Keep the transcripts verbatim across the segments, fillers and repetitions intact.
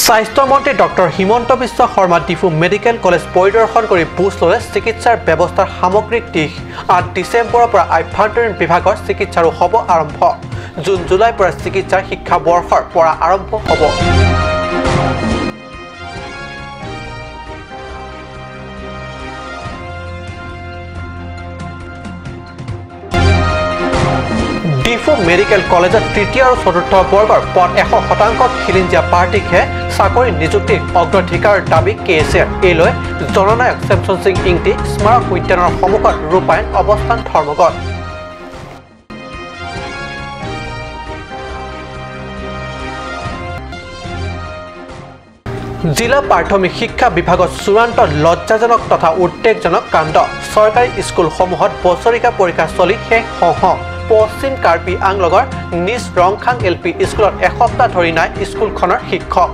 স্বাস্থ্যমন্ত্ৰী ডক্টৰ হিমন্ত বিশ্ব শৰ্মা Diphu medical college পৰিদৰ্শন কৰি বুজ ললে চিকিৎসাৰ ব্যৱস্থাৰ সামগ্ৰিক দিশ। আঠ ডিচেম্বৰৰ পৰা আভ্যন্তৰীণ বিভাগৰ চিকিৎসাৰো হ'ব আৰম্ভ। জুন জুলাইৰ পৰা চিকিৎসাৰ শিক্ষাবৰ্ষৰ পৰা আৰম্ভ হ'ব। ডিফু মেডিকেল কলেজত তৃতীয় আৰু চতুৰ্থ বৰ্গৰ পদ এশ শতাংশ খিলঞ্জীয়া প্ৰাৰ্থীকহে চাকৰি নিযুক্তিৰ অগ্ৰাধিকাৰ দাবী কে এছ এৰ। এই লৈ জননায়ক ছেমছন সিং ইংতি স্মাৰক উদ্যানৰ সন্মুখত ৰূপায়ণ অৱস্থান ধৰ্মঘট। জিলা প্ৰাথমিক শিক্ষা বিভাগত চূড়ান্ত লজ্জাজনক তথা উদ্বেগজনক কাণ্ড। চৰকাৰী স্কুলসমূহত বছৰেকীয়া পৰীক্ষা চলি শেষ হওঁ হওঁ। পশ্চিম কাৰ্বি আংলঙৰ নিজ ৰংখাং এল পি স্কুলত এসপ্তাহ ধৰি নাই স্কুলখনৰ শিক্ষক।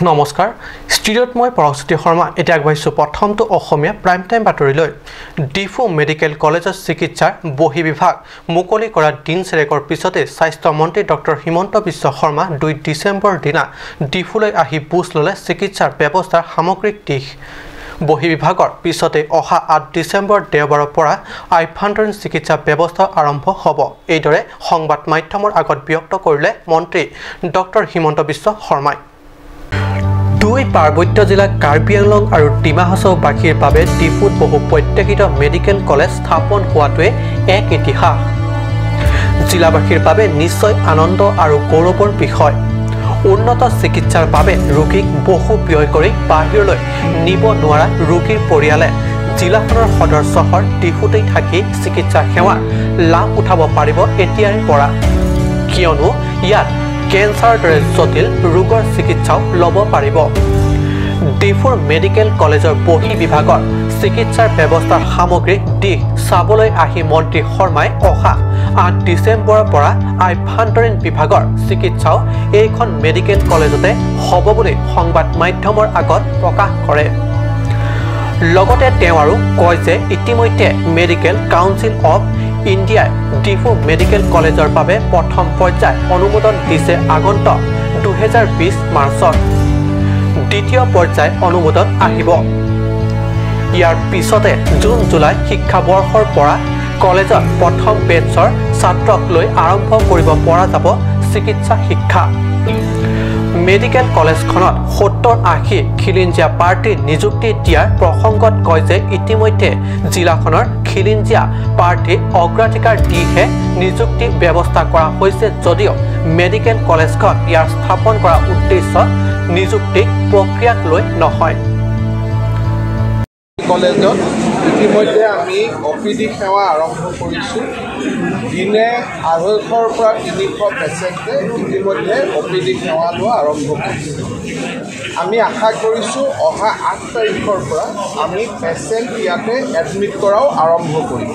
নমস্কাৰ, ষ্টুডিঅ'ত মই পৰশজ্যোতি শৰ্মা। এতিয়া আগবাঢ়িছোঁ প্ৰথমটো অসমীয়া প্ৰাইম টাইম বাতৰিলৈ। ডিফু মেডিকেল কলেজত চিকিৎসাৰ বহিঃবিভাগ মুকলি কৰা দিন চেৰেকৰ পিছতে স্বাস্থ্যমন্ত্ৰী ডক্টৰ হিমন্ত বিশ্ব শৰ্মা দুই ডিচেম্বৰ দিনা ডিফুলৈ আহি বুজ ললে চিকিৎসাৰ ব্যৱস্থাৰ সামগ্ৰিক দিশ। বহিঃবিভাগৰ পিছতে অহা আঠ ডিচেম্বৰ দেওবাৰৰ পৰা আভ্যন্তৰীণ চিকিৎসা ব্যৱস্থা আৰম্ভ হ'ব। এইদৰে সংবাদ মাধ্যমৰ আগত ব্যক্ত কৰিলে মন্ত্ৰী ডক্টৰ হিমন্ত বিশ্ব শৰ্মাই। দুই পাৰ্বত্য জিলা কাৰ্বি আংলং আৰু ডিমা হাছাওবাসীৰ বাবে ডিফুত বহু প্ৰত্যাশিত মেডিকেল কলেজ স্থাপন হোৱাটোৱে এক ইতিহাস। জিলাবাসীৰ বাবে নিশ্চয় আনন্দ আৰু গৌৰৱৰ বিষয়। উন্নত চিকিৎসাৰ বাবে ৰোগীক বহু ব্যয় কৰি বাহিৰলৈ নিব নোৱাৰা ৰোগীৰ পৰিয়ালে জিলাখনৰ সদৰ চহৰ ডিফুতেই থাকি চিকিৎসা সেৱাৰ লাভ উঠাব পাৰিব এতিয়াৰে পৰা, কিয়নো ইয়াত কেন্সাৰৰ দৰে জটিল ৰোগৰ চিকিৎসাও ল'ব পাৰিব। ডিফুৰ মেডিকেল কলেজৰ বহিঃবিভাগৰ চিকিৎসাৰ ব্যৱস্থাৰ সামগ্ৰিক দিশ চাবলৈ আহি মন্ত্ৰী শৰ্মাই অহা আঠ ডিচেম্বৰৰ পৰা আভ্যন্তৰীণ বিভাগৰ চিকিৎসাও এইখন মেডিকেল কলেজতে হ'ব বুলি সংবাদ মাধ্যমৰ আগত প্ৰকাশ কৰে। লগতে তেওঁ আৰু কয় যে ইতিমধ্যে মেডিকেল কাউন্সিল অৱ ইণ্ডিয়াই ডিফু মেডিকেল কলেজৰ বাবে প্ৰথম পৰ্যায় অনুমোদন দিছে আগন্তুক দুহেজাৰ বিশ মাৰ্চত। দ্বিতীয় পৰ্যায় অনুমোদন আহিব। ইয়াৰ পিছতে জুন জুলাই শিক্ষাবৰ্ষৰ পৰা কলেজত প্ৰথম বেটছৰ ছাত্ৰক লৈ আৰম্ভ কৰিব পৰা যাব চিকিৎসা শিক্ষা। মেডিকেল কলেজখনত সত্তৰ আশী খিলঞ্জীয়া প্ৰাৰ্থী নিযুক্তি দিয়াৰ প্ৰসংগত কয় যে ইতিমধ্যে জিলাখনৰ খিলঞ্জীয়া প্ৰাৰ্থী অগ্ৰাধিকাৰ দিহে নিযুক্তি ব্যৱস্থা কৰা হৈছে যদিও মেডিকেল কলেজখন ইয়াৰ স্থাপন কৰাৰ উদ্দেশ্য নিযুক্তি প্ৰক্ৰিয়াক লৈ নহয়। কলেজত ইতিমধ্যে আমি অ পি ডি সেৱা আৰম্ভ কৰিছোঁ। দিনে আঢ়ৈশৰ পৰা তিনিশ পেচেণ্টে ইতিমধ্যে অ পি ডি সেৱা লোৱা আৰম্ভ কৰিছে। আমি আশা কৰিছোঁ অহা আঠ তাৰিখৰ পৰা আমি পেচেণ্ট ইয়াতে এডমিট কৰাও আৰম্ভ কৰিম।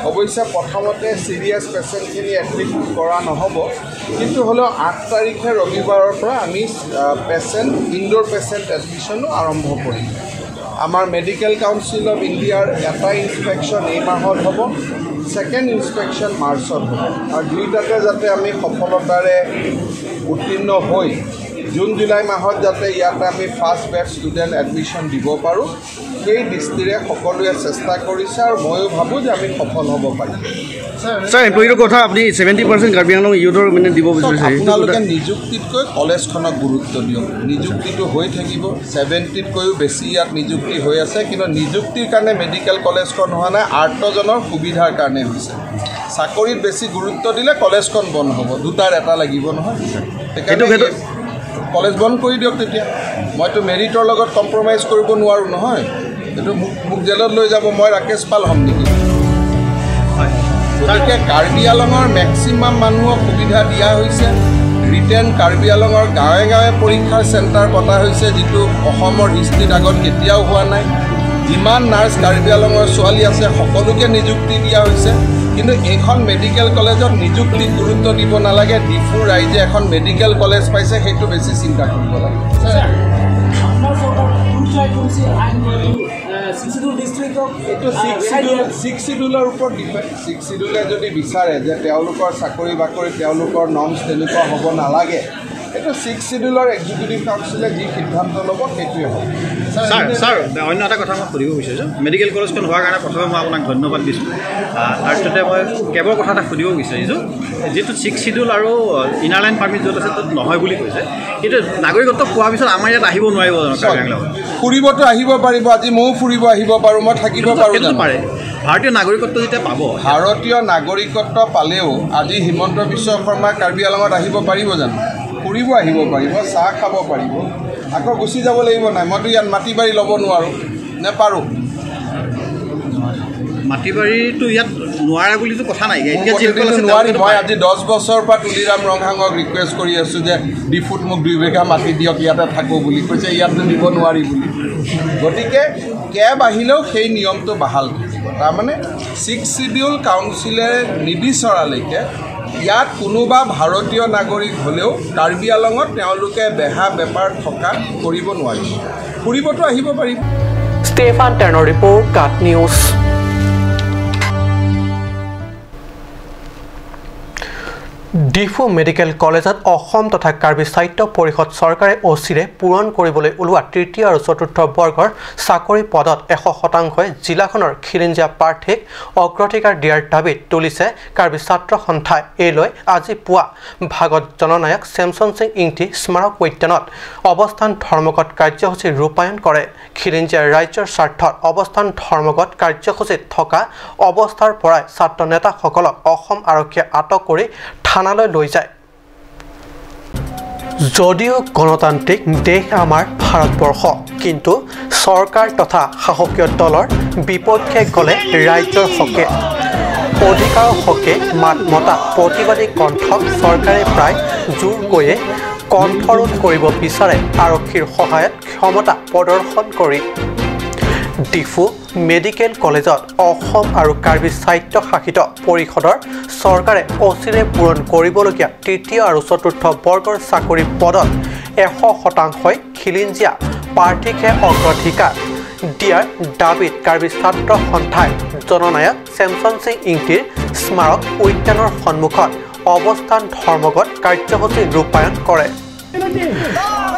অৱশ্যে প্ৰথমতে ছিৰিয়াছ পেচেণ্টখিনি এডমিট কৰা নহ'ব, কিন্তু হ'লেও আঠ তাৰিখে ৰবিবাৰৰ পৰা আমি, আহ, পেচেণ্ট, ইনড'ৰ পেচেণ্ট এডমিশ্যনো আৰম্ভ কৰিম। আমাৰ মেডিকেল কাউন্সিল অৱ ইণ্ডিয়াৰ এটা ইনস্পেকশ্যন এই মাহত হ'ব, ছেকেণ্ড ইনস্পেকশ্যন মাৰ্চত হ'ব। আৰু দুইটাতে যাতে আমি সফলতাৰে উত্তীৰ্ণ হৈ জুন জুলাই মাহত যাতে ইয়াতে আমি ফাৰ্ষ্ট বেটছ ষ্টুডেণ্ট এডমিশ্যন দিব পাৰোঁ, সেই দৃষ্টিৰে সকলোৱে চেষ্টা কৰিছে আৰু ময়ো ভাবোঁ যে আমি সফল হ'ব পাৰিম। ছাৰ, এইটো কথা আপুনি ছেভেণ্টি পাৰ্চেণ্ট কাৰ্বি আংলং ইউথৰ মানে দিব বিচাৰিছে, এইটো কথা আপোনালোকে নিযুক্তিতকৈ কলেজখনক গুৰুত্ব দিয়ক। নিযুক্তিটো হৈ থাকিব, ছেভেণ্টিতকৈও বেছি ইয়াত নিযুক্তি হৈ আছে, কিন্তু নিযুক্তিৰ কাৰণে মেডিকেল কলেজখন হোৱা নাই, আৰ্তজনৰ সুবিধাৰ কাৰণে হৈছে। চাকৰিত বেছি গুৰুত্ব দিলে কলেজখন বন্ধ হ'ব, দুটাৰ এটা লাগিব নহয়। সেইকাৰণে এইটো, সেইটো এই কলেজ বন্ধ কৰি দিয়ক তেতিয়া। মইতো মেৰিটৰ লগত কম্প্ৰমাইজ কৰিব নোৱাৰোঁ নহয়। এইটো মোক, মোক জেলত লৈ যাব, মই ৰাকেশ পাল হ'ম নেকি? গতিকে কাৰ্বি আংলঙৰ মেক্সিমাম মানুহক সুবিধা দিয়া হৈছে। ৰিটেন কাৰ্বি আংলঙৰ গাঁৱে গাঁৱে পৰীক্ষাৰ চেণ্টাৰ পতা হৈছে, যিটো অসমৰ হিষ্ট্ৰীত আগত কেতিয়াও হোৱা নাই। যিমান নাৰ্ছ কাৰ্বি আংলঙৰ ছোৱালী আছে, সকলোকে নিযুক্তি দিয়া হৈছে। কিন্তু এইখন মেডিকেল কলেজত নিযুক্তিত গুৰুত্ব দিব নালাগে। ডিফু ৰাইজে এখন মেডিকেল কলেজ পাইছে, সেইটো বেছি চিন্তা কৰিব লাগে। ছাৰ, আপোনাৰ চৰকাৰে দুই ট্ৰাই কৰিছে আইন, এ, ছিক্স শ্বিডিউল ডিষ্ট্ৰিক্টক এইটো ছিক্স শ্বিডিউল, ছিক্স শ্বিডিউলৰ ওপৰত ডিপেণ্ড। ছিক্স শ্বিডিউলে যদি বিচাৰে যে তেওঁলোকৰ চাকৰি বাকৰি, তেওঁলোকৰ নৰ্মছ তেনেকুৱা হ'ব নালাগে, এইটো ছিক্স শ্বিডিউলৰ এক্সিকিউটিভ কাউন্সিলে যি সিদ্ধান্ত ল'ব, সেইটোৱে হ'ব। ছাৰ, ছাৰ, অন্য এটা কথা মই সুধিব বিচাৰিছোঁ। মেডিকেল কলেজখন হোৱাৰ কাৰণে প্ৰথমে মই আপোনাক ধন্যবাদ দিছোঁ। আহ, তাৰ পিছতে মই কেৱল কথা এটা সুধিব বিচাৰিছোঁ, যিটো ছিক্স শ্বিডিউল আৰু ইনাৰ লাইন পাৰ্মিট য'ত আছে, ত'ত নহয় বুলি কৈছে, কিন্তু নাগৰিকত্ব পোৱাৰ পিছত আমাৰ ইয়াত আহিব নোৱাৰিব জানো কাৰ্বি আংলঙত? ফুৰিবতো আহিব পাৰিব, আজি ময়ো ফুৰিব আহিব পাৰোঁ, মই থাকিব পাৰোঁ জানো? পাৰে। ভাৰতীয় নাগৰিকত্ব যেতিয়া পাব, ভাৰতীয় নাগৰিকত্ব পালেও আজি হিমন্ত বিশ্ব শৰ্মা কাৰ্বি আংলঙত আহিব পাৰিব জানো? ফুৰিব আহিব পাৰিব, চাহ খাব পাৰিব, আকৌ গুচি যাব লাগিব নাই? মইতো ইয়াত মাটি বাৰী ল'ব নোৱাৰোঁ, নে পাৰোঁ? মাটি বাৰীটো ইয়াত নোৱাৰে বুলিতো কথা নাই। মোৰ এতিয়া মতেদি যিসকল আছে, নোৱাৰিম। তেওঁলোকেতো মই পাৰে। আজি দহ বছৰৰ পৰা তুলিৰাম ৰংহাঙক ৰিকুৱেষ্ট কৰি আছোঁ যে ডিফুত মোক দুই বিঘা মাটি দিয়ক, ইয়াতে থাকোঁ বুলি কৈছে, ইয়াততো দিব নোৱাৰি বুলি। গতিকে কেব আহিলেও সেই নিয়মটো বাহাল থাকিব। তাৰমানে ছিক্স শ্বিডিউল কাউন্সিলে নিবিচৰালৈকে ইয়াত কোনোবা ভাৰতীয় নাগৰিক হ'লেও কাৰ্বি আংলঙত তেওঁলোকে বেহা বেপাৰ থকা কৰিব নোৱাৰিব, ফুৰিবতো আহিব পাৰিব। ষ্টেফান টেনৰ ৰিপৰ্ট, কাট নিউজ। ডিফু মেডিকেল কলেজত অসম তথা কাৰ্বি সাহিত্য পৰিষদ চৰকাৰে অচিৰে পূৰণ কৰিবলৈ ওলোৱা তৃতীয় আৰু চতুৰ্থ বৰ্গৰ চাকৰি পদত এশ শতাংশই জিলাখনৰ খিলঞ্জীয়া প্ৰাৰ্থীক অগ্ৰাধিকাৰ দিয়াৰ দাবীত তুলিছে কাৰ্বি ছাত্ৰ সন্থাই। এই লৈ আজি পুৱা ভাগত জননায়ক ছেমছন সিং ইংতি স্মাৰক উদ্যানত অৱস্থান ধৰ্মঘট কাৰ্যসূচী ৰূপায়ণ কৰে। খিলঞ্জীয়া ৰাইজৰ স্বাৰ্থত অৱস্থান ধৰ্মঘট কাৰ্যসূচীত থকা অৱস্থাৰ পৰাই ছাত্ৰ নেতাসকলক অসম আৰক্ষীয়ে আটক কৰি থানালৈ লৈ যায়। যদিও গণতান্ত্ৰিক দেশ আমাৰ ভাৰতবৰ্ষ, কিন্তু চৰকাৰ তথা শাসকীয় দলৰ বিপক্ষে গ'লে ৰাইজৰ হকে, অধিকাৰৰ হকে মাত মতা প্ৰতিবাদী কণ্ঠক চৰকাৰে প্ৰায় জোৰকৈয়ে কণ্ঠৰোধ কৰিব বিচাৰে আৰক্ষীৰ সহায়ত ক্ষমতা প্ৰদৰ্শন কৰি। ডিফু মেডিকেল কলেজত অসম আৰু কাৰ্বি স্বায়ত্তশাসিত পৰিষদৰ চৰকাৰে অচিৰে পূৰণ কৰিবলগীয়া তৃতীয় আৰু চতুৰ্থ বৰ্গৰ চাকৰি পদত এশ শতাংশই খিলঞ্জীয়া প্ৰাৰ্থীকহে অগ্ৰাধিকাৰ দিয়াৰ দাবীত কাৰ্বি ছাত্ৰ সন্থাই জননায়ক ছেমছন সিং ইংতিৰ স্মাৰক উদ্যানৰ সন্মুখত অৱস্থান ধৰ্মঘট কাৰ্যসূচী ৰূপায়ণ কৰে।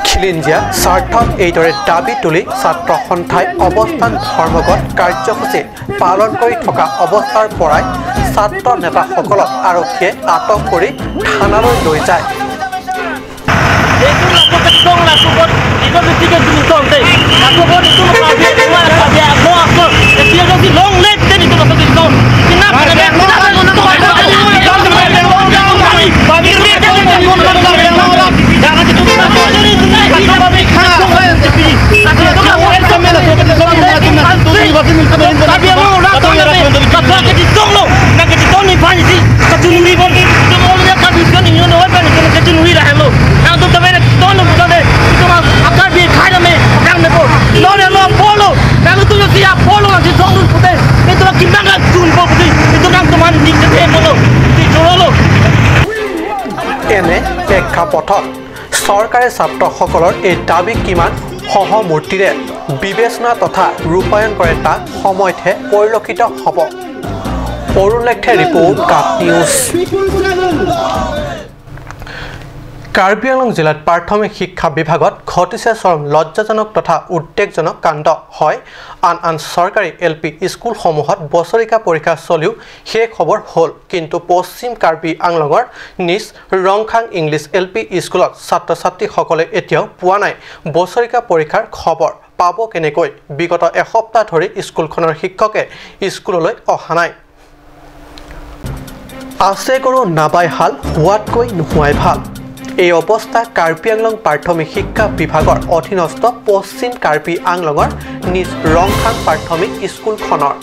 খিলঞ্জীয়া স্বাৰ্থত এইদৰে দাবী তুলি ছাত্ৰ সন্থাই অৱস্থান ধৰ্মঘট কাৰ্যসূচী পালন কৰি থকা অৱস্থাৰ পৰাই ছাত্ৰ নেতাসকলক আৰক্ষীয়ে আটক কৰি থানালৈ লৈ যায়। Itu laku kencong, laku buat, itu mesti kencong deh. Laku buat itu mau kabel, cuma kabel, mau apa? Dia kasih long leg, dan itu laku kencong. Kenapa? Kenapa? Kenapa? এনে প্ৰেক্ষাপটত চৰকাৰে ছাত্ৰসকলৰ এই দাবী কিমান সহমূৰ্তিৰে বিবেচনা তথা ৰূপায়ণ কৰে, তাক সময়তহে পৰিলক্ষিত হ'ব। অৰুণ লেকথেৰ ৰিপৰ্ট, কাট নিউজ। কাৰ্বি আংলং জিলাত প্ৰাথমিক শিক্ষা বিভাগত ঘটিছে চৰম লজ্জাজনক তথা উদ্বেগজনক কাণ্ড। হয়, আন আন চৰকাৰী এল পি স্কুলসমূহত বছৰেকীয়া পৰীক্ষা চলিও শেষ খবৰ হ'ল, কিন্তু পশ্চিম কাৰ্বি আংলঙৰ নিজ ৰংখাং ইংলিছ এল পি স্কুলত ছাত্ৰ ছাত্ৰীসকলে এতিয়াও পোৱা নাই বছৰেকীয়া পৰীক্ষাৰ খবৰ। পাব কেনেকৈ? বিগত এসপ্তাহ ধৰি স্কুলখনৰ শিক্ষকে স্কুললৈ অহা নাই। আছে গৰু নাবাই হাল, হোৱাতকৈ নোহোৱাই ভাল। এই অৱস্থা কাৰ্বি আংলং প্ৰাথমিক শিক্ষা বিভাগৰ অধীনস্থ পশ্চিম কাৰ্বি আংলঙৰ নিজ ৰংখাং প্ৰাথমিক স্কুলখনৰ।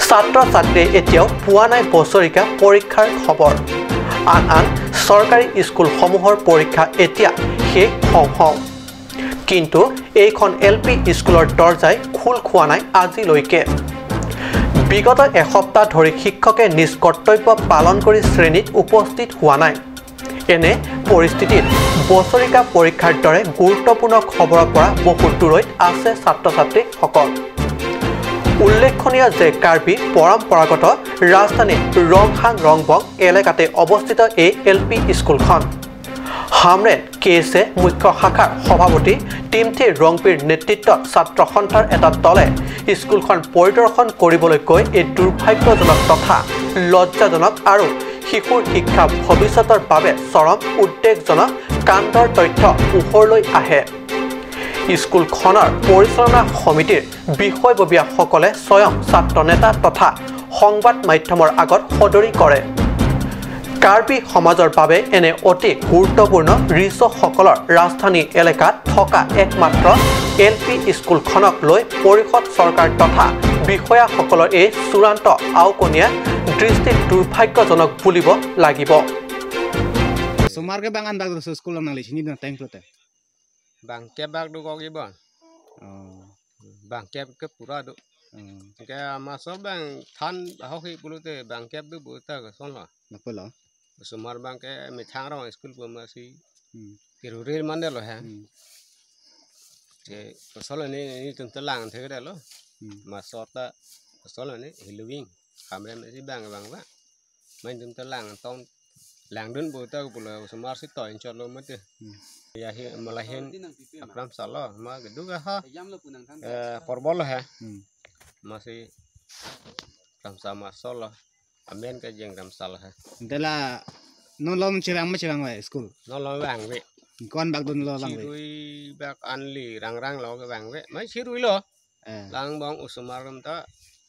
ছাত্ৰ ছাত্ৰীয়ে এতিয়াও পোৱা নাই বছৰেকীয়া পৰীক্ষাৰ খবৰ। আন আন চৰকাৰী স্কুলসমূহৰ পৰীক্ষা এতিয়া শেষ হওঁ হওঁ। কিন্তু এইখন এল পি স্কুলৰ দৰ্জাই খোল খোৱা নাই আজিলৈকে। বিগত এসপ্তাহ ধৰি শিক্ষকে নিজ কৰ্তব্য পালন কৰি শ্ৰেণীত উপস্থিত হোৱা নাই। এনে পৰিস্থিতিত বছৰেকীয়া পৰীক্ষাৰ দৰে গুৰুত্বপূৰ্ণ খবৰৰ পৰা বহুত দূৰৈত আছে ছাত্ৰ ছাত্ৰীসকল। উল্লেখনীয় যে কাৰ্বি পৰম্পৰাগত ৰাজধানী ৰংহাং ৰংবং এলেকাতে অৱস্থিত এই এল পি স্কুলখন। হামৰেণ কে এছ এ মুখ্য শাখাৰ সভাপতি টিমথি ৰংপিৰ নেতৃত্বত ছাত্ৰ সন্থাৰ এটা দলে স্কুলখন পৰিদৰ্শন কৰিবলৈ গৈ এই দুৰ্ভাগ্যজনক তথা লজ্জাজনক আৰু শিশুৰ শিক্ষা ভৱিষ্যতৰ বাবে চৰম উদ্বেগজনক কাণ্ডৰ তথ্য পোহৰলৈ আহে। স্কুলখনৰ পৰিচালনা সমিতিৰ বিষয়ববীয়াসকলে স্বয়ং ছাত্ৰ নেতা তথা সংবাদ মাধ্যমৰ আগত সদৰি কৰে। কাৰ্বি সমাজৰ বাবে এনে অতি গুৰুত্বপূৰ্ণ ৰিচসকলৰ ৰাজধানী এলেকাত থকা একমাত্ৰ এল পি স্কুলখনক লৈ পৰিষদ চৰকাৰ তথা বিষয়াসকলৰ এই চূড়ান্ত আওকনীয়া দৃষ্টি দুৰ্ভাগ্যজনক বুলিব লাগিব। Osomar ke bang an bak do school nang le sini na time to te. Bangkep bak do kok ibon. Oh. Bangkep ke pura do. Hmm. Ke maso bang than ahok hi pulote bangkep do buta ke son lo. Napa lo? Osomar bang ke methang rong school pu masi. Hmm. Kirurir mande lo he. Hmm. Ke kosol ni ni tum telang thek lo. Hmm. Maso ta kosol ni hiluing. Kamre masi bang bang ba. Main tum telang tong langdun buta pulo osomar si toin chot lo mate. Hmm. Ya hi malahin akram salo ma geduk ha. Eh, porbol he. Hmm. Masi akram sama solo. Amen ka jeng akram salo he. Dela non lom chevang ma chevang we school. Non lom vang we. Kon bak dun lo lang we. Chirui bak anli rang rang lo ke vang we. Mai chirui lo. Eh. Lang bong osomar rum ta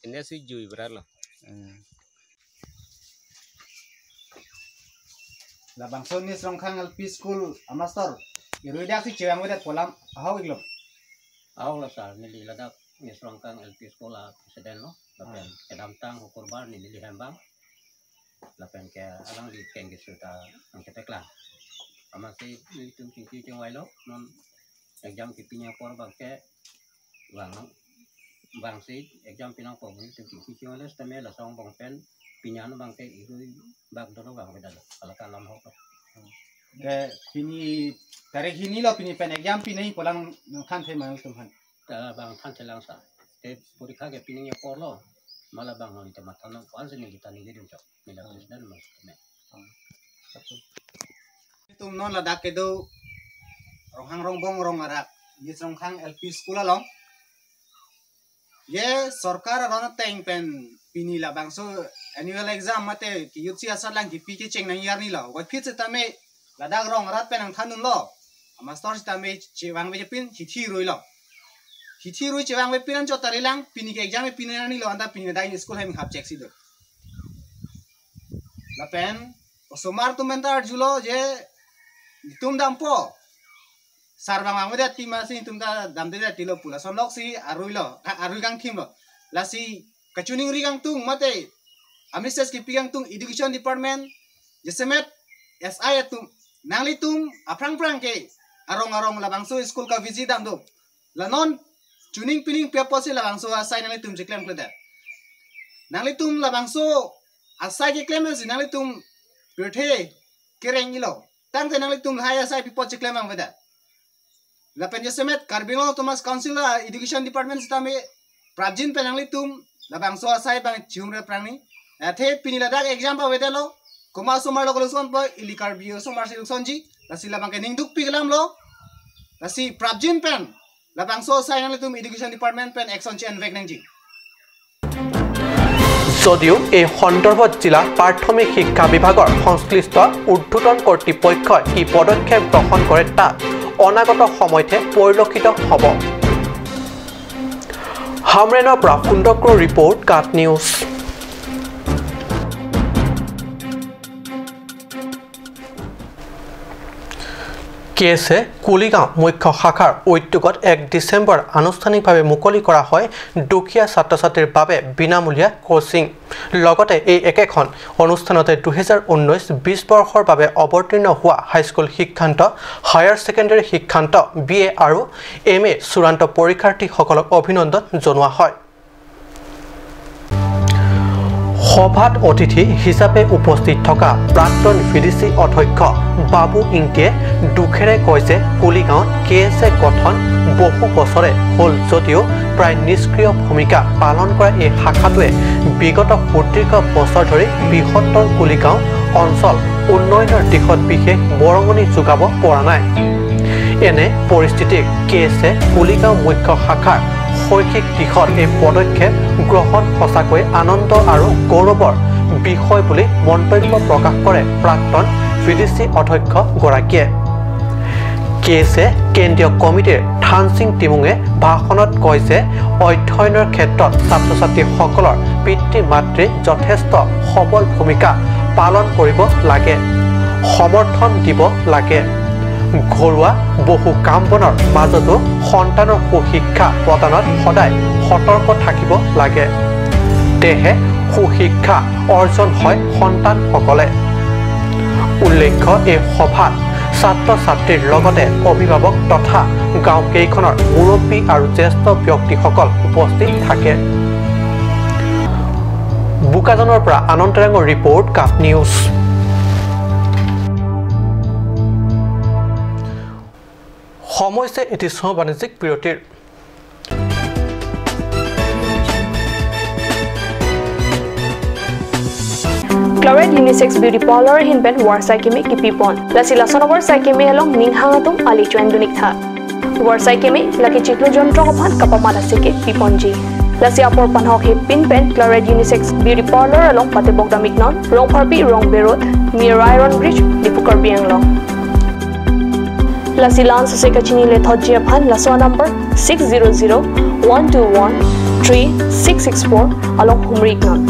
ini si jui berat lo. Eh. Labangso Nisrongkhang L P School a master. Irui dak si chevang wedet pu alam ahok iklo. Ahok lo sir, neli ladak Nisrongkhang L P School a president lo. Lapen kedamtang hukurbar neli hem bang. Lapen ke alangli keng kesu ta angketeklang. Amatsi nelitum chingki chingvai lo non exam kepini apor bang ke vang vangsi exam pinangpo nelitum chingki chingvai lo sitame lason angbong pen pini an bang ke irui bak dolo bang beda lo. Alaka lam hok lo. Ke pini tarik hini lo pini pen exam pini pulang than the mang tum han. Ta bang than thelang sir. Te porikha kepini apor lo. Mala bang non ite matha nang kuan sini kita ni gedung chok. Nila president mas me. Tum non ladak kedo Ronghang Rongbong Rong Arak Nisrongkhang L P School along. Ye sorkar aron ateng pen pini labangso annual exam mate ki youth si asat lang kipi kecheng nang yarni lo. Wa phit sitame ladak rong arat pen nangthan dunlo. A master sitame chevang vepin hithi rui lo. Hithi rui chevang vepin an chot tarilang pini ke exam pini nangni lo anta pini dai school hem hap check si do. Lapen osomar tum anta arjulo je tum dampo. Sar bang ang vedet ti masi tum ta damde det ti lo pu lason lok si arui lo, ka arui kangthim lo. Lasi kachiningri kangtung mate a message kipi kangtung education department jasemet S I atum nanglitum aphrang phrang ke arong arong labangso school ka visit dam do. La non chining pining pi apotsi labangso asai nanglitum cheklemkledet. Nanglitum labangso asai keklem si nanglitum pirthe kereng ilo. Tangte nanglitum lahai asai pi apot cheklem ang vedet. Lapen jasemet Karbi Anglong Autonomous Council a education department sitame prapjin pen nanglitum labangso asai bang chihumre prangni. Athe pini ladak exam pavedetlo. Komat osomar lo koluson po ili Karbi osomar si lusonji. Lasi labang ke ningduk pi kelam lo. Lasi prapjin pen labangso asai nanglitum education department pen action chi-en vek nangji. যদিও এই সন্দৰ্ভত জিলা প্ৰাথমিক শিক্ষা বিভাগৰ সংশ্লিষ্ট ঊৰ্ধ্বতন কৰ্তৃপক্ষই কি পদক্ষেপ গ্ৰহণ কৰে তাক অনাগত সময়তহে পৰিলক্ষিত হ'ব। হামৰেণৰ পৰা কুন্দক্ৰ ৰিপৰ্ট, কাট নিউজ। কে এছ এ কুলিগাঁও মুখ্য শাখাৰ উদ্যোগত এক ডিচেম্বৰ আনুষ্ঠানিকভাৱে মুকলি কৰা হয় দুখীয়া ছাত্ৰ ছাত্ৰীৰ বাবে বিনামূলীয়া কোচিং। লগতে এই একেখন অনুষ্ঠানতে দুহেজাৰ ঊনৈছ বিছ বৰ্ষৰ বাবে অৱতীৰ্ণ হোৱা হাইস্কুল শিক্ষান্ত, হায়াৰ ছেকেণ্ডেৰী শিক্ষান্ত, বি এ আৰু এম এ চূড়ান্ত পৰীক্ষাৰ্থীসকলক অভিনন্দন জনোৱা হয়। সভাত অতিথি হিচাপে উপস্থিত থকা প্ৰাক্তন ভি ডি চি অধ্যক্ষ বাবু ইংতিয়ে দুখেৰে কয় যে কুলিগাঁৱত কে এছ এ গঠন বহু বছৰে হ'ল যদিও প্ৰায় নিষ্ক্ৰিয় ভূমিকা পালন কৰা এই শাখাটোৱে বিগত সুদীৰ্ঘ বছৰ ধৰি বৃহত্তৰ কুলিগাঁও অঞ্চল উন্নয়নৰ দিশত বিশেষ বৰঙণি যোগাব পৰা নাই। এনে পৰিস্থিতিত কে এছ এ কুলিগাঁও মুখ্য শাখাৰ শৈক্ষিক দিশত এই পদক্ষেপ গ্ৰহণ সঁচাকৈ আনন্দ আৰু গৌৰৱৰ বিষয় বুলি মন্তব্য প্ৰকাশ কৰে প্ৰাক্তন ভি ডি চি অধ্যক্ষগৰাকীয়ে। কে এছ এ কেন্দ্ৰীয় কমিটিৰ থানসিং টিমুঙে ভাষণত কয় যে অধ্যয়নৰ ক্ষেত্ৰত ছাত্ৰ-ছাত্ৰীসকলৰ পিতৃ-মাতৃ যথেষ্ট সবল ভূমিকা পালন কৰিব লাগে, সমৰ্থন দিব লাগে। ঘৰুৱা বহু কাম বনৰ মাজতো সন্তানৰ সুশিক্ষা প্ৰদানত সদায় সতৰ্ক থাকিব লাগে। তেহে সুশিক্ষা অৰ্জন হয় সন্তানসকলে। উল্লেখ্য, এই সভাত ছাত্ৰ-ছাত্ৰীৰ লগতে অভিভাৱক তথা গাঁওকেইখনৰ মুৰব্বী আৰু জ্যেষ্ঠ ব্যক্তিসকল উপস্থিত থাকে। বোকাজানৰ পৰা আনন্দ টেঙৰ ৰিপৰ্ট, কাপ নিউজ। সময় হৈছে এটি স্ব বাণিজ্যিক বিৰতিৰ। Chloride Unisex Beauty Parlor ahin pen varsai keme kipipon. Lasi lason avarsai keme along ning hang atum ali choendun iktha. Varsai keme lake chiklo jontro aphan kapamat aseke piponji. Lasi apor panhok hepin pen Chloride Unisex Beauty Parlor along patebok dam iknon, Rongpharpi Rongbe Road, near Iron Bridge, Diphu, Karbi Anglong. Lasi la-an sose kachinilethotji aphan laso number six zero zero one two one three six six four along humri iknon.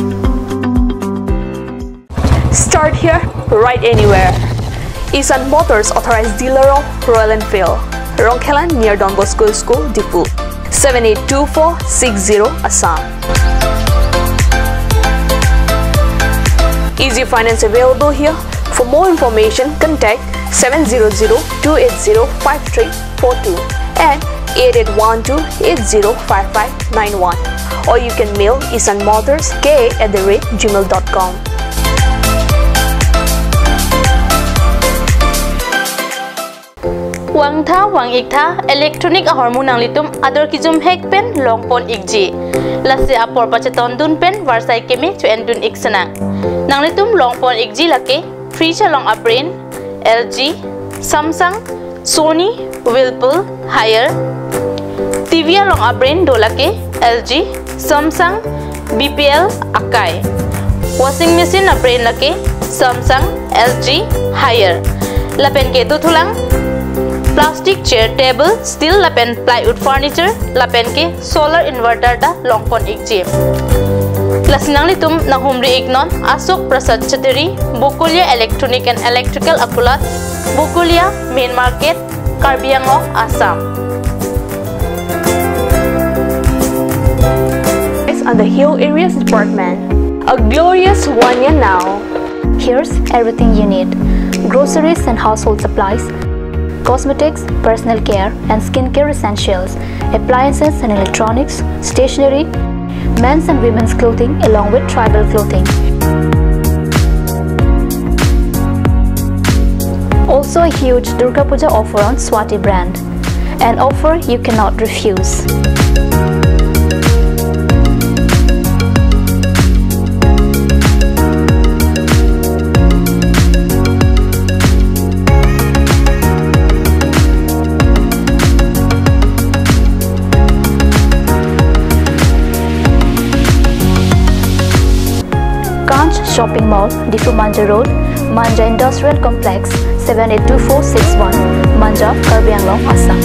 Start here, ride anywhere. Isan Motors, authorized dealer of Royal Enfield, Rongkhelan near Don Bosco School, Diphu. Seven eight two four six zero, Assam. Easy finance available here. For more information, contact seven zero zero two eight zero five three four two and eight eight one two eight zero five five nine one, or you can mail isan motors K A at the rate gmail dot com. Vangtha vang-iktha electronic ahormu nanglitum ador kejum hek pen longpon ikji. Lasi apor pachetondun pen varsai keme choendun ik senang. Nanglitum longpon ikji lake fridge along a-brand L G, Samsung, Sony, Whirlpool, Haier. T V along a-brand do lake L G, Samsung, B P L, Akai. Washing machine a-brand lake Samsung, L G, Haier. Lapen ke dothulang plastic chair, table, steel lapen plywood furniture, lapen ke solar inverter ta longpon ikji. Lasi nanglitum nanghumri iknon Ashok Prasad Chattery, Bokolia Electronic and Electrical Akulat, Bokolia Main Market, Karbi Anglong, Assam. It's on the Hill Areas Department. A glorious one year now. Here's everything you need: groceries and household supplies, cosmetics, personal care and skincare essentials, appliances and electronics, stationery, men's and women's clothing along with tribal clothing. Also a huge Durga Puja offer on Swati brand. An offer you cannot refuse. Kanch Shopping Mall, Diphu Manja Road, Manja Industrial Complex, seven eight two four six one, Manja, Karbi Anglong, Assam.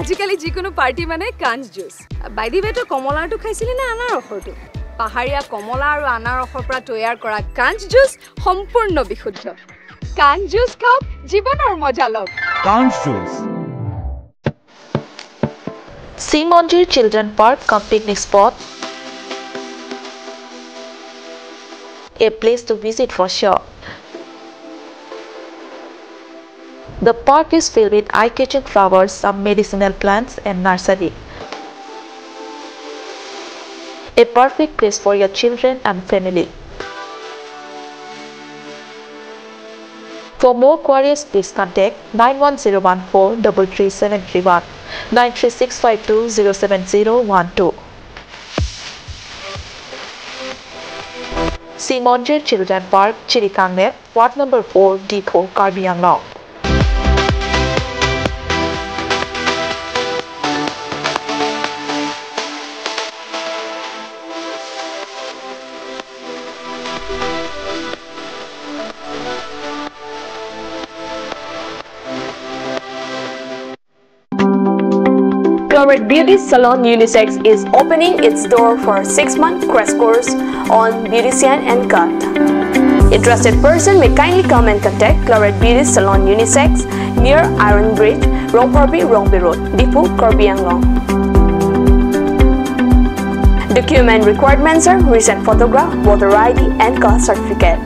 আজিকালি যিকোনো পাৰ্টি মানে কাঞ্চ juice. By the ৱে, তই কমলাৰটো খাইছিলি নে আনাৰসৰটো? পাহাৰীয়া কমলা আৰু আনাৰসৰ পৰা তৈয়াৰ কৰা কাঞ্চ জুচ সম্পূৰ্ণ বিশুদ্ধ। কাঞ্চ জুচ খাওক, জীৱনৰ মজা লওক। Kanch Juice. Singmonjir Children Park cum picnic spot, a place to visit for sure. The park is filled with eye-catching flowers, some medicinal plants, and nursery. A perfect place for your children and family. For more queries, please contact nine one zero one four three three seven three one, nine three six five two zero seven zero one two. Singmonjir Children Park, Chirikangnet, Ward number four, Diphu, Karbi Anglong. Clorette Beauty Salon Unisex is opening its door for a six-month crash course on beautician and cut. Interested person may kindly come and contact Clorette Beauty Salon Unisex near Iron Bridge, Rongphorbi, Rongpi Road, Diphu, Karbi Anglong. Document requirements are recent photograph, voter I D, and caste certificate.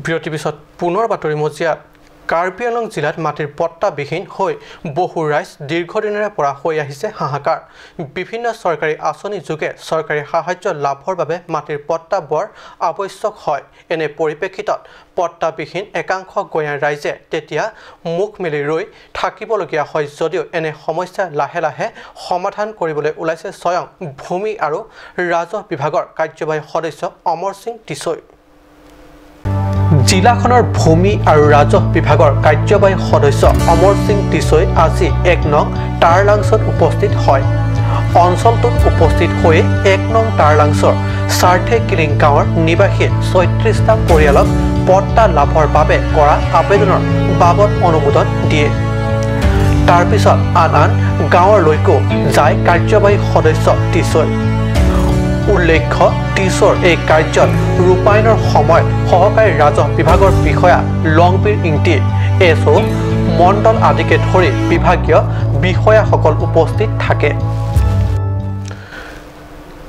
বিৰতিৰ পিছত পুনৰ বাতৰি মজিয়াত। কাৰ্বি আংলং জিলাত মাটিৰ পট্টাবিহীন হৈ বহু ৰাইজ দীৰ্ঘদিনৰে পৰা হৈ আহিছে হাহাকাৰ। বিভিন্ন চৰকাৰী আঁচনি যোগে চৰকাৰী সাহায্য লাভৰ বাবে মাটিৰ পট্টা বৰ আৱশ্যক হয়। এনে পৰিপ্ৰেক্ষিতত পট্টাবিহীন একাংশ গঞা ৰাইজে তেতিয়া মুখ মেলি ৰৈ থাকিবলগীয়া হয় যদিও এনে সমস্যা লাহে লাহে সমাধান কৰিবলৈ ওলাইছে স্বয়ং ভূমি আৰু ৰাজহ বিভাগৰ কাৰ্যবাহী সদস্য অমৰ সিং টিছৈ। জিলাখনৰ ভূমি আৰু ৰাজহ বিভাগৰ কাৰ্যবাহী সদস্য অমৰ সিং টিছৈ আজি এক নং টাৰলাংছত উপস্থিত হয়। অঞ্চলটোত উপস্থিত হৈ এক নং টাৰলাংছৰ চাৰ্থে কিলিং গাঁৱৰ নিবাসী ছয়ত্ৰিশটা পৰিয়ালক পট্টা লাভৰ বাবে কৰা আবেদনৰ বাবদ অনুমোদন দিয়ে। তাৰ পিছত আন আন গাঁৱলৈকো যায় কাৰ্যবাহী সদস্য টিছৈ। উল্লেখ্য, টিছৈৰ এই কাৰ্যত ৰূপায়ণৰ সময়ত সহকাৰী ৰাজহ বিভাগৰ বিষয়া লংবীৰ ইংতি, এছ অ', মণ্ডল আদিকে ধৰি বিভাগীয় বিষয়াসকল উপস্থিত থাকে।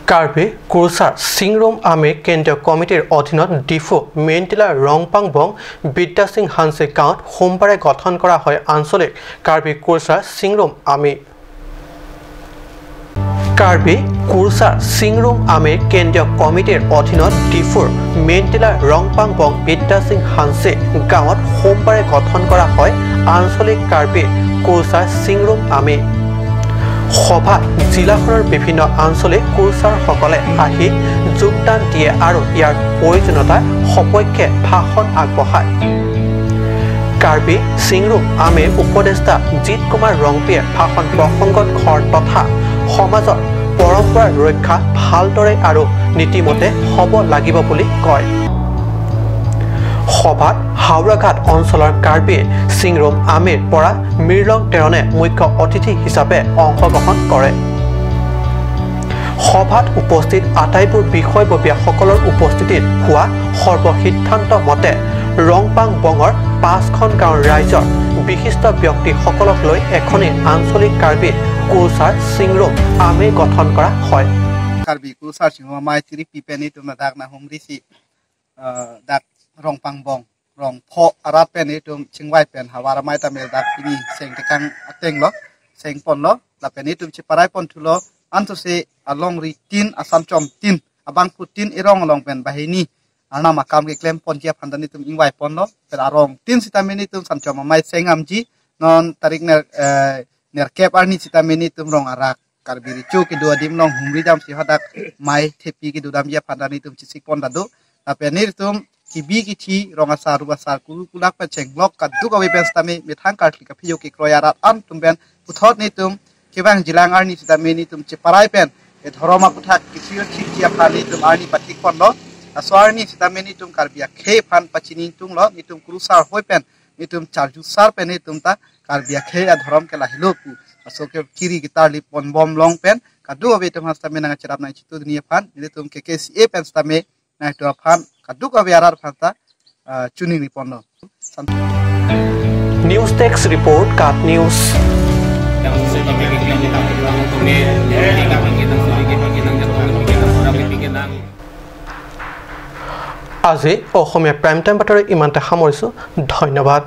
কাৰ্বি কুৰ্চাৰ চিংৰুম আমিৰ কেন্দ্ৰীয় কমিটিৰ অধীনত ডিফু মেইনটিলা ৰংপাং বং বিদ্যা সিং হানছে গাঁৱত সোমবাৰে গঠন কৰা হয় আঞ্চলিক কাৰ্বি কুৰ্চাৰ চিংৰুম আমি। কাৰ্বি কুৰ্চাৰ চিংৰুম আমিৰ কেন্দ্ৰীয় কমিটিৰ অধীনত ডিফুৰ মেইনটিলা ৰংপাং বং বিদ্যা সিং হানছে গাঁৱত সোমবাৰে গঠন কৰা হয় আঞ্চলিক কাৰ্বি কুৰ্চাৰ চিংৰুম আমি। সভাত জিলাখনৰ বিভিন্ন আঞ্চলিক কুৰ্চাৰসকলে আহি যোগদান দিয়ে আৰু ইয়াৰ প্ৰয়োজনীয়তাৰ সপক্ষে ভাষণ আগবঢ়ায়। কাৰ্বি চিংৰুম আমিৰ উপদেষ্টা জিত কুমাৰ ৰংপিয়ে ভাষণ প্ৰসংগত ঘৰ তথা সমাজৰ পৰম্পৰা ৰক্ষা ভালদৰে আৰু নীতিমতে হ'ব লাগিব বুলি কয়। সভাত হাওৰাঘাট অঞ্চলৰ কাৰ্বি চিংৰুম আমিৰ পৰা মিৰলং তেৰণে মুখ্য অতিথি হিচাপে অংশগ্ৰহণ কৰে। সভাত উপস্থিত আটাইবোৰ বিষয়ববীয়াসকলৰ উপস্থিতিত হোৱা সৰ্বসিদ্ধান্ত মতে ৰংপাং বঙৰ পাঁচখন গাঁৱৰ ৰাইজৰ বিশিষ্ট ব্যক্তিসকলক লৈ এখনি আঞ্চলিক কাৰ্বি কুৰ্চাৰ চিংৰুম আমি গঠন কৰা হয়। Karbi Kursar Chingrum Amei tiri pi pen itum ladak nahumrisi, eh, dak Rongpang Bong, Rongpho arat pen itum chingvai pen havar amei ta mel dak pini seng tekang ateng lo, seng pon lo, lapen itum cheparai pon thulo, anto se alongri tin, asamchom tin, abangphu tin, erong along pen banghini arnam akam keklem ponji aphan ta nelitum ingvai ponlo, pen arong tin sitame nelitum samchom amei seng amji, non tarik ner, eh, nerkep arni sitame nelitum rong arak Karbi Recho kedo adim along humri damsi hadak mei thepi kedo damji aphan ta nelitum chesik pon ta do, lapen nelitum kebi kethe rong asar, ru asar, kuru kulak pen chenglok kadokave pen sitame methang karkli kaphejo kekroi arat an atum pen puthot nelitum kevangjilang arni sitame nelitum cheparai pen, eh, dhorom aputhak kisir chikji aphan nelitum arni pathik ponlo. Laso arni sitame netum Karbi akhei aphan pachini ingtunglo, netum kurusar hoi pen, netum charjusar pen netum ta Karbi akhei adhorom ke lahelo pu. Laso ke kiri ketarli ponbom long pen, kadokave atum aphan sitame nangcherap nangchitu dini aphan, netum K K C A pen sitame nangtum aphan, kadokave arat aphan ta, ah, choningri ponlo. News Desk Report, KAT News. আজি Asamiya prime time বাতৰি ইমানতে সামৰিছোঁ। ধন্যবাদ।